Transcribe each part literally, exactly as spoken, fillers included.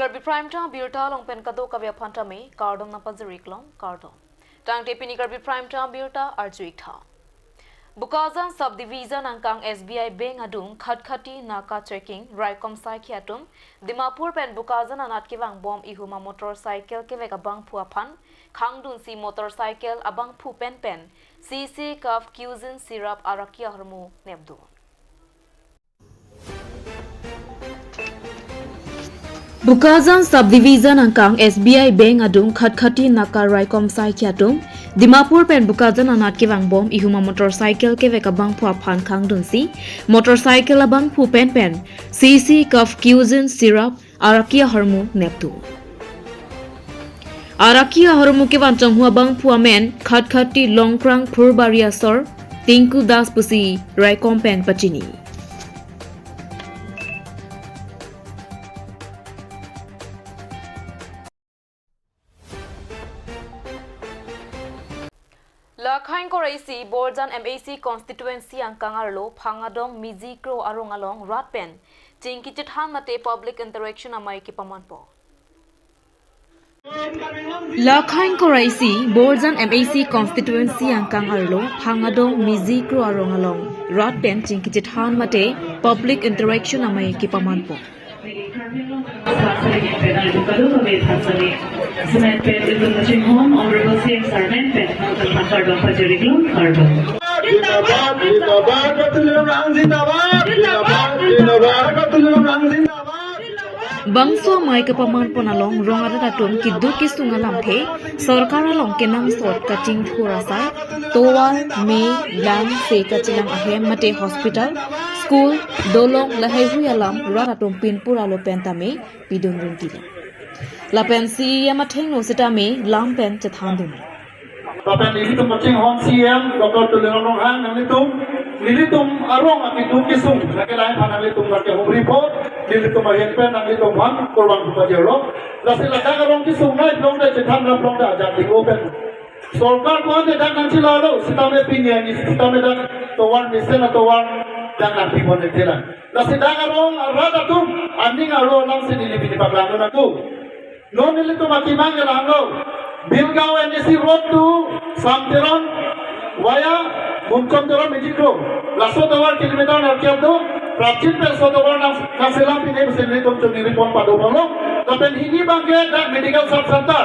Karbi Prime Time abirta along pen kadokave aphan tame kardom nangpajir-ik longlo, kardom. Tangte pini Karbi Prime Time abirta arju-ik tha. Bokajan Subdivision angkang S B I Bank adung Khatkhati naka checking raikom saikhi atum Dimapur pen Bokajan anat kevangbom ihum amotorcycle kevek abangphu aphan khangdunsi motorcycle abangphu pen pen C C cuff, cuisine syrup, araki ahormu nepdun. Bokajan Subdivision angkang S B I Bank adung Khatkhati naka raikom saikhi atum Dimapur pen Bokajan anat kevangbom ihum amotorcycle kevek abangphu aphan khangdunsi motorcycle abangphu pen pen C C cuff, cuisine syrup, araki ahormu nepdun. Araki ahormu kevan chonghu abangphu amen Khatkhati Longkrang Phurbari asor Tinku Das pusi raikom pen pachini. Lakha ingkoi ra isi Borjan M A C constituency angkang arlo Phangdong Miji Kro arong along rat pen chingki chethan mate public interaction amei kepamanpo. Lakha ingkoi ra isi Borjan M A C constituency angkang arlo Phangdong Miji Kro arong along rat pen chingki chethan mate public interaction amei kepamanpo. Honorable C M Sir, men pen, kardom pajir-iklo, kardom. Zindabad, zindabad, Doctor Tuliram Ronghang zindabad. Zindabad, zindabad, Doctor Tuliram Ronghang zindabad. Bangso amei kepamanpon along rong arat atum keduk kesung alamthe sorkar along kenangsot kachingthur asai, tovar, mei, lang, se kachelang ahem mate hospital, school, dolong lahaihui alam rat atum pinpur alo pen tame pidun ringtilo. Lapen C E M athengno sitame lam pen chethandun. Lapen nelitum kachinghon C E M Doctor Tuliram Ronghang nanglitum, nelitum arong akeduk kesung lake lahai aphan nanglitum lake humripo, nelitum ahin pen nanglitum aphan kurvangthu pajirlo. Lasi ladak arong kesung nai plong de chethan ram plong de ajak ding open. Sorkar ko-an de dak nangchilalo, sitame pini arni sitame dak tovar mesen atovar dak nangpipon de telang. Lasi dak arong arat atum aning arlo alam si neli pini paklang nangtu. Non nelitum akemang ke langlo. Bilgaon N A C road to Samteron via Munchom Teron Miji Kro. Laso tovar kilometer nerkep do. Prapjin pen laso tovar nang, nangselam pine pusi nelitum choningri pon pado pon lo. Lapen hini abangke dak medical sub center.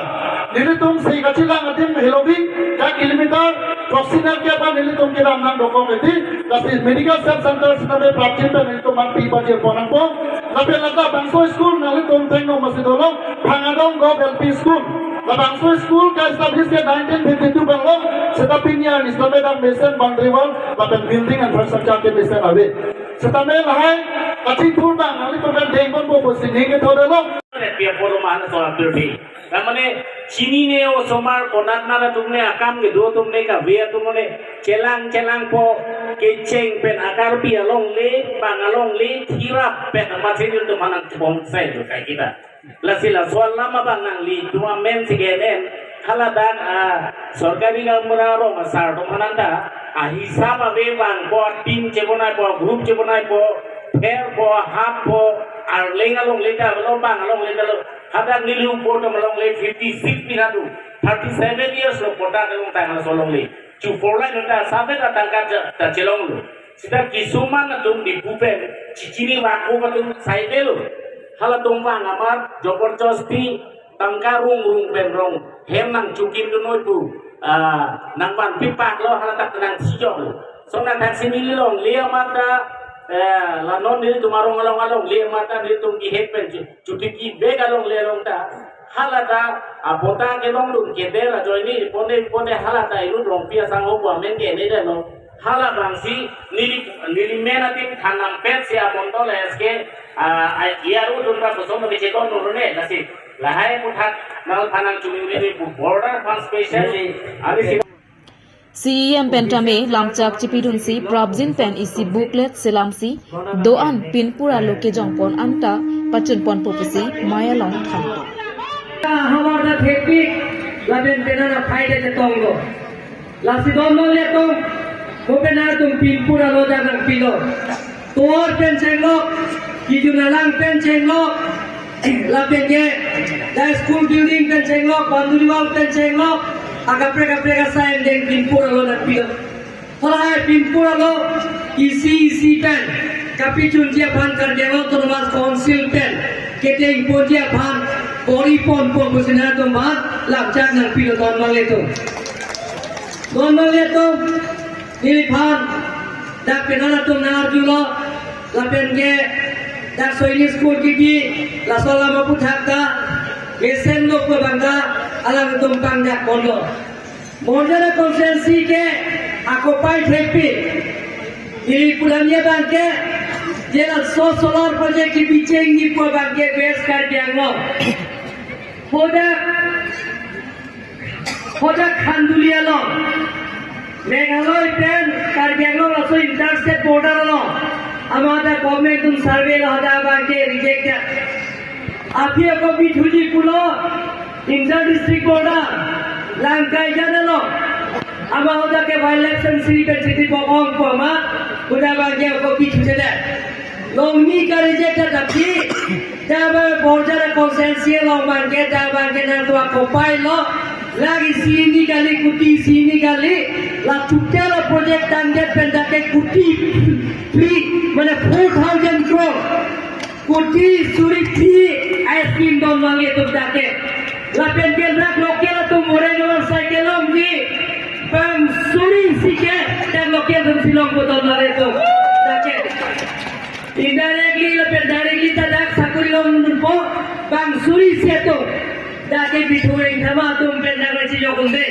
Nelitum si kachelang adim heloving dak kilometer throksi nerkep an nelitum kedam nangdokok edi. Lasi medical sub center sitame prapjin pen nelitum nangpi pajir pon nangpo. Lapen lata bangso school nanglitum thengno masi dolo, Phangdong Govt L P School. Labangso school ke-establish ke nineteen fifty-two pen lo, seta pini arni sitame dak mesen boundary wall lapen building infrastructure ke mesen ave. Sitame lahai kachingthur abang nanglitum pen dengponpo pusi ning kethodelo. Pia polo mahana soal terbi. Tar mane chinine osomar konat nara atum ne akam kedo atum ne kave atum ne chelang chelangpo, kecheng pen akarpi alongle, bang alongle, thirap pen amat si atum manang chepong sai do kai kita. Lasi laso alam abang nangli atum amen si kenen, haladak a sorkari gaonbura arong asar atum aphan ta ahisap ave, bang po team chebonaipo, group chebonaipo, pherpo, happo, arleng alongle ta lo, bang alongle ta lo. Hadak neli upo atum alongle fifty-six pina do, thirty-seven years lo pota along tang laso alongle. Chu four lane ta sabe ta tangka ja, ta chelonglo. Sita kisuman atum Diphu pen chichini vak-o atum saibelo. Halatum bang amat joborjosti tangka rung rung pen rong hem nangchukimdun noi pu, ah, nangvanpipaklo, haladak nangchijoklo. Sonat thaksi neli longle amat ta, eh, la non nelitum arong along alongle amat ta nelitum kihek pen chu, chutiki bek alongle along ta. Halata apota kelongdun keder ajoine pone pone halata inut Rongpi asangho pu amen ke ne deno. Halabangsi neli, neli men adim thanam pen si amondol S K, ah, ai, iya ru dun ra kosom ke chekon nurune lasi. Lahai puthak nal phanang chumi uri ni border phan specially. Ani si C E M pen tame lamchak chipidunsi prapjin pen isi booklet selamsi do-an pinpur alo kejongpon anta pachunponpo pusi mei along thanpo. Hamar ta thekpik, lapen penang aphai ta chetonglo. Lasi don lo le tong, ko penang atum pinpur alo ta nangpilo. Tovar pen chenglok, kijun alang pen chenglok, Lapen ke, dak school building pen chenglok, boundary wall pen chenglok, akaprek kaprek asai angdeng pinpur alo nangpilo. Halahai pinpur alo isi isi pen kapachunji aphan Karbi Anglong Autonomous Council pen keteng ponji aphan bor-i ponpo pusi nangtum aphan lamchak nangpilo, don nanglitum. Don nanglitum, neliphan dak penang atum nang-arjulo, lapen ke dak Sainik School kiki, laso alam aphuthak ta mesen lo pu abang ta alangtum pangdak ponlo. Borjana constituency ke akopai thepi. Ili pulania abang ke, je laso solar project kebichengji pu abang ke West Karbi Anglong. Hadak, hadak Khanduli along, Meghalaya pen Karbi Anglong laso interstate border along, amat government atum survey lo, hadak abang ke rejected. Aphi ako bithuji pulo, inter district border, Langkaijan along, amat hadak ke wildlife sanctuary pen chiti bokong pu amat, hadak abang ke ako bithuji le. Longni ka reject ta tapi, dak abang Borjana constituency along abang ke, dak abang ke nangtum akopai lo, lake isi hini kali, kuti isi hini kali, la total project target pen dak ke kuti phli, mane four thousand crore. Kuti suri phli ai scheme don nanglitum dak ke. Lapen ke dak local atum ore no cycle longji, bang suri isi ke, dak local atum si longpo, don nanglitum dak ke. Indirectly lapen directly ta dak sakori longpo, bang suri isi atum. Dak ke bithu reng thama atum pen dak nangchejok un-e.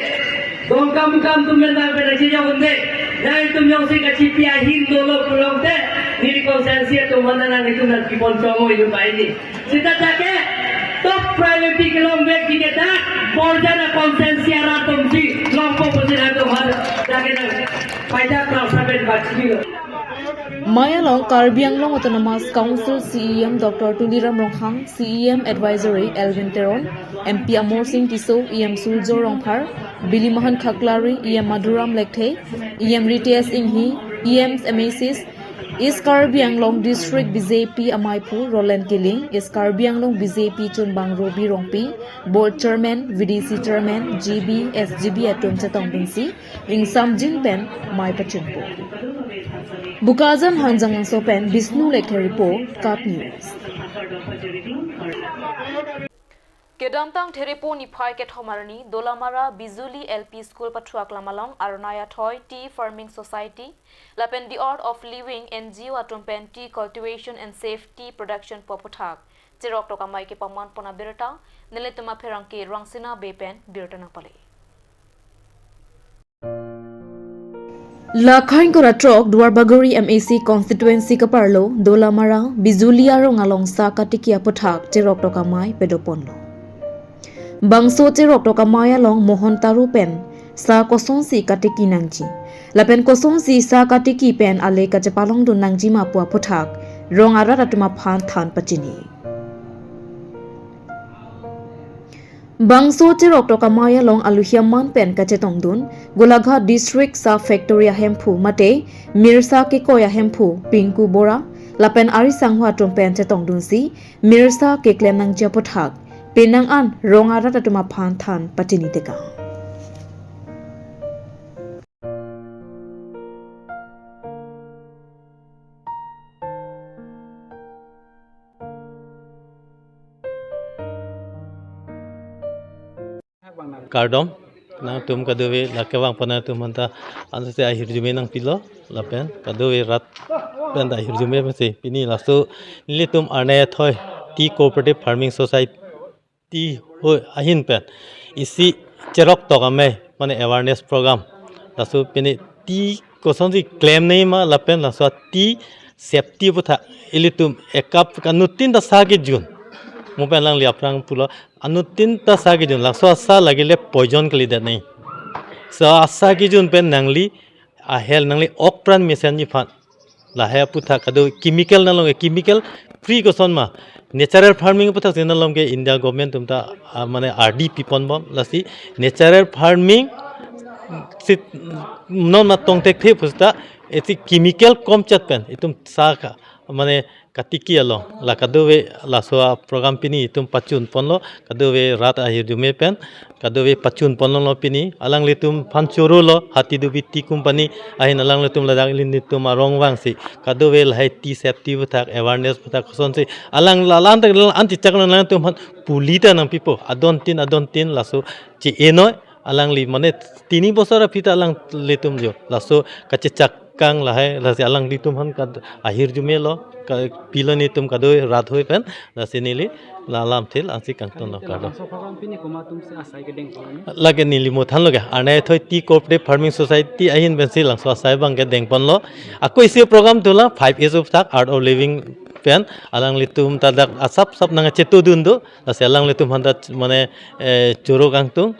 Dongkamukam atum pen dak pen nangchejok un-e. Nangtum jongsi kachipi ahin dolo pulote, neli constituency atum mana nanglitum nangkipon chongoi lo pai ni. Seta dak ke top priority kelong vekji ke dak Borjana constituency arat atum si longpo pusi nangtum aphan dak ke nang paida klangsa pen bachilo. Amei along Karbi Anglong Autonomous Council C E M Doctor Tuliram Ronghang, C E M Advisory Elwin Teron, M P Amarsing Tisso, E M Surjya Rongphar, Bilimohan Khaklari, E M Madhuram Lekthe, E M Ritesh Enghi, E Ms, M A Cs, East Karbi Anglong District B J P ameiphu Roland Killing, East Karbi Anglong B J P chunbang Robi Rongpi, Board Chairman, V D C Chairman, G B, S G B atum chetongdunsi, ingsamjin pen mei pachunpo. Bokajan Hanjanglangso pen Bishnu Lekthe report, KAT News. Kedamtang Therepo niphai kethom arni Dolamara Bijuli L P School pathuak lam along Arnai Athoi Tea Farming Society lapen The Art of Living N G O atum pen tea cultivation and safe tea production pu aphuthak cheroktok amei kepaman pon abirta, nelitum apherangke Rangsina Bey pen birta nangpale. Lakhang kora throk Duarbagori M A C constituency kaparlo Dolamara Bijuli arong along sa katiki aphuthak cheroktok amei padoponlo. Bangso cheroktok amei along Mohon Taro pen sa kosonsi katiki nangji, lapen kosonsi sa katiki pen ale kachepalongdun nangji ma pu aphuthak rong arat atum aphan than pachini. Bangso cheroktok amei along aluhi aman pen kachetongdun Golaghat District Sa Factory ahemphu mate Mirsa kekoi ahemphu Pinku Bora lapen ari sangho atum pen chetongdunsi mirsa keklem nangji aphuthak penang an rong arat atum aphan than pachini tekang. Kardom, nangtum kadokave lake vang pon atum anta ansi ahirjume nangpilo, lapen kadokave rat pen ta ahirjume pensi pini laso nelitum Arnai Athoi Tea Cooperative Farming Society ti ho ahin pen isi cheroktok amei mane awareness program. Laso pini tea kosonsi klem nangji ma lapen laso tea safety aphuthak ilitum ekap anuttin ta sa kejun. Mo pen alangli aphrang pulo anuttin ta sa kejun. Laso asa lagile poison kalidet nangji. So asa kejun pen nangli a health nangli ok pran mesenji aphan lahai aphuthak kado chemical nalong ke chemical free koson ma natural farming aphuthak si nalong ke India government atum ta, ah, mane R D piponbom lasi natural farming si non ma tongthekthe pusi ta isi chemical komchat pen itum sa ka mane katiki along la kadove laso a-program pini itum pachun ponlo, kadove rat ahirjume pen kadove pachun ponlo pini. Alanglitum aphan choro lo, Hatidubi Tea Company ahin alanglitum ladak ilitum arong vangsi kadove lahai tea safety aphuthak, awareness aphuthak kosonsi alang lalang tak lalang anti chak lalang atum aphan puli ta nangpipo, adon tin adon tin laso che-e noi. Alangli mane tini bosor aphi ta alanglitum jo laso kachechak kang lahai, lasi alanglitum aphan kad ahirjume lo, ka pilo nelitum kadoi rat hoi pen, lasi neli la alam thil ansi kangton lo. Kardom. Laso program pini komat atumsi asai kedeng pon? Lake neli mo thanlo ke, Arnai Athoi Tea Cooperative Farming Society ahin pensi labangso asai abang kedeng ponlo. Ako isi program dolang, five A's aphuthak, Art of Living pen, alanglitum ta dak asap sap nangchetongdun do, lasi alanglitum aphan ta mane, eh, choro kangtung.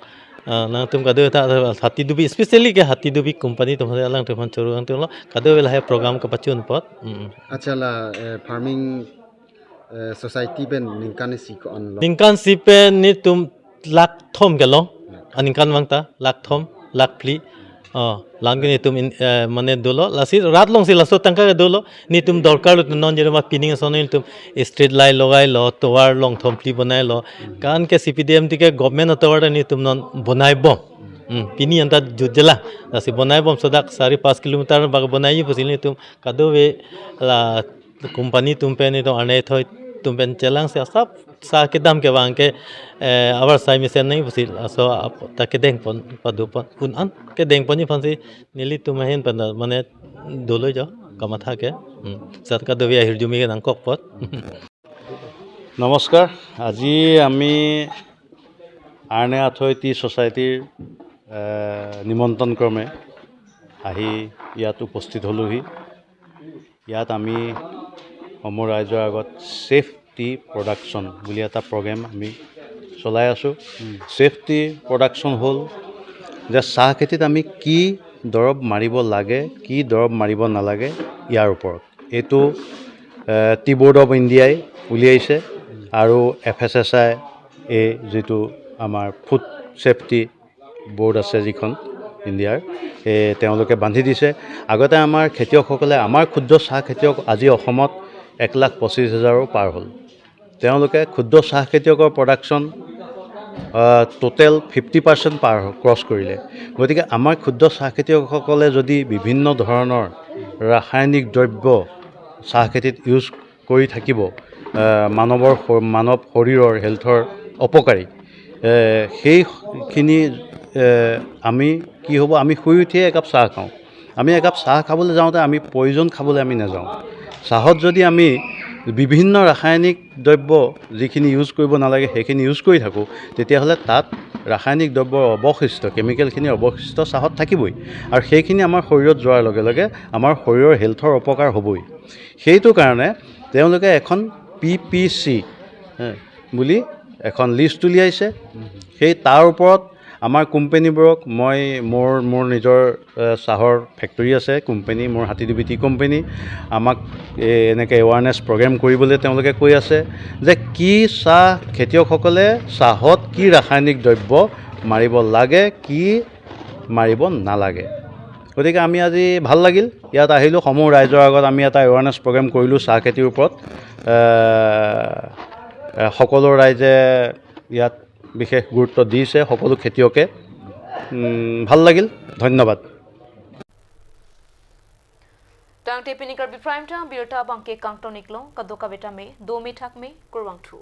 Ah, nangtum kadove ta Hatidubi, especially ke Hatidubi Company atum aphan, alangtum aphan choro kangtung lo, kadove lahai program kepachun apot. Mm. Acha, la, eh, farming, eh, society pen ningkan isi ko-an lo? Ningkan isi pen nelitum lakh thom ke long. Aningkan abang ta lakh thom, lakh phli. Oh, lang ke nelitum in, eh, mane dolo. Lasi rat alongsi laso tangka ke dolo. Nelitum dorkar lo, non jere ma pining ason nelitum street light logailo, tovar long thom phli bonailo. Kan ke C P D M T ke government atovar ta nelitum non bonaibom. Hmm, pini anta jutje lang. Lasi bonaibom, sodak sari pas kilometer bak bonai pusi nelitum kadove la company atum pen, nelitum Arnai Athoi atum pen chelangsi asap sah kedam kevang ke, eh, abar sai mesen nangji pusi laso ap-, ta kedeng pon, pado pon, un an kedeng ponji aphansi nelitum ahin pen ta mane dolo jo kamatha ke. Hmm. Sat kadove ahirjume ke nangkok apot. নমস্কাৰ। আজি আমি আৰ্নে আথৈ টি ছ'চাইটিৰ, এ, নিমন্ত্ৰণ ক্ৰমে আহি ইয়াত উপস্থিত হ'লোহি। ইয়াত আমি সমূহ ৰাইজৰ আগত ছেফ টি প্ৰডাকশ্যন বুলি এটা প্ৰগ্ৰেম আমি চলাই আছোঁ। হুম। ছেফ টি প্ৰডাকশ্যন হ'ল যে চাহ খেতিত আমি কি দৰৱ মাৰিব লাগে, কি দৰৱ মাৰিব নালাগে, ইয়াৰ ওপৰত। এইটো, এ, টি বৰ্ড অৱ ইণ্ডিয়াই উলিয়াইছে আৰু F S S I A, যিটো আমাৰ ফুড ছেফটি বৰ্ড আছে যিখন ইণ্ডিয়াৰ, এ, তেওঁলোকে বান্ধি দিছে। আগতে আমাৰ খেতিয়কসকলে, আমাৰ ক্ষুদ্ৰ চাহ খেতিয়ক আজি অসমত এক লাখ পঁচিছ হাজাৰো পাৰ হ'ল। তেওঁলোকে ক্ষুদ্ৰ চাহ খেতিয়কৰ প্ৰডাকশ্যন, আ, টোটেল ফিফটি পাৰ্চেণ্ট পাৰ, ক্ৰছ কৰিলে। গতিকে আমাৰ ক্ষুদ্ৰ চাহ খেতিয়কসকলে যদি বিভিন্ন ধৰণৰ ৰাসায়নিক দ্ৰব্য চাহ খেতিত ইউজ কৰি থাকিব, আ, মানৱৰ শ-, মানৱ শৰীৰৰ হেল্থৰ অপকাৰী, এ, সেইখিনি, এ, আমি কি হ'ব, আমি শুই উঠিয়ে একাপ চাহ খাওঁ। আমি একাপ চাহ খাবলৈ যাওঁতে আমি পয়জন খাবলৈ আমি নাযাওঁ। চাহত যদি আমি বিভিন্ন ৰাসায়নিক দ্ৰব্য যিখিনি ইউজ কৰিব নালাগে সেইখিনি ইউজ কৰি থাকোঁ, তেতিয়াহ'লে তাত ৰাসায়নিক দ্ৰব্যৰ অৱশিষ্ট, কেমিকেলখিনিৰ অৱশিষ্ট চাহত থাকিবই। আৰু সেইখিনি আমাৰ শৰীৰত যোৱাৰ লগে লগে আমাৰ শৰীৰৰ হেল্থৰ অপকাৰ হ'বই। সেইটো কাৰণে তেওঁলোকে এখন পি পি চি, হে, বুলি এখন লিষ্ট উলিয়াইছে। সেই তাৰ ওপৰত আমাৰ কোম্পেনীবোৰক মই মোৰ, মোৰ নিজৰ, এ, চাহৰ ফেক্টৰী আছে, কোম্পেনী, মোৰ হাতীডুবি টি কোম্পেনী, আমাক, এ, এনেকৈ এৱাৰনেছ প্ৰগ্ৰেম কৰিবলৈ তেওঁলোকে কৈ আছে যে কি চাহ খেতিয়কসকলে চাহত কি ৰাসায়নিক দ্ৰব্য মাৰিব লাগে, কি মাৰিব নালাগে। গতিকে আমি আজি ভাল লাগিল, ইয়াত আহিলোঁ, সমূহ ৰাইজৰ আগত আমি এটা এৱাৰনেছ প্ৰগ্ৰেম কৰিলোঁ চাহ খেতিৰ ওপৰত। এ, এ, সকলো ৰাইজে ইয়াত বিশেষ গুৰুত্ব দিছে, সকলো খেতিয়কে। উম, ভাল লাগিল। ধন্যবাদ। Tangte pini Karbi Prime Time birta abangke kangton iklo, kadokave tame, dome thakme, kurvangthu.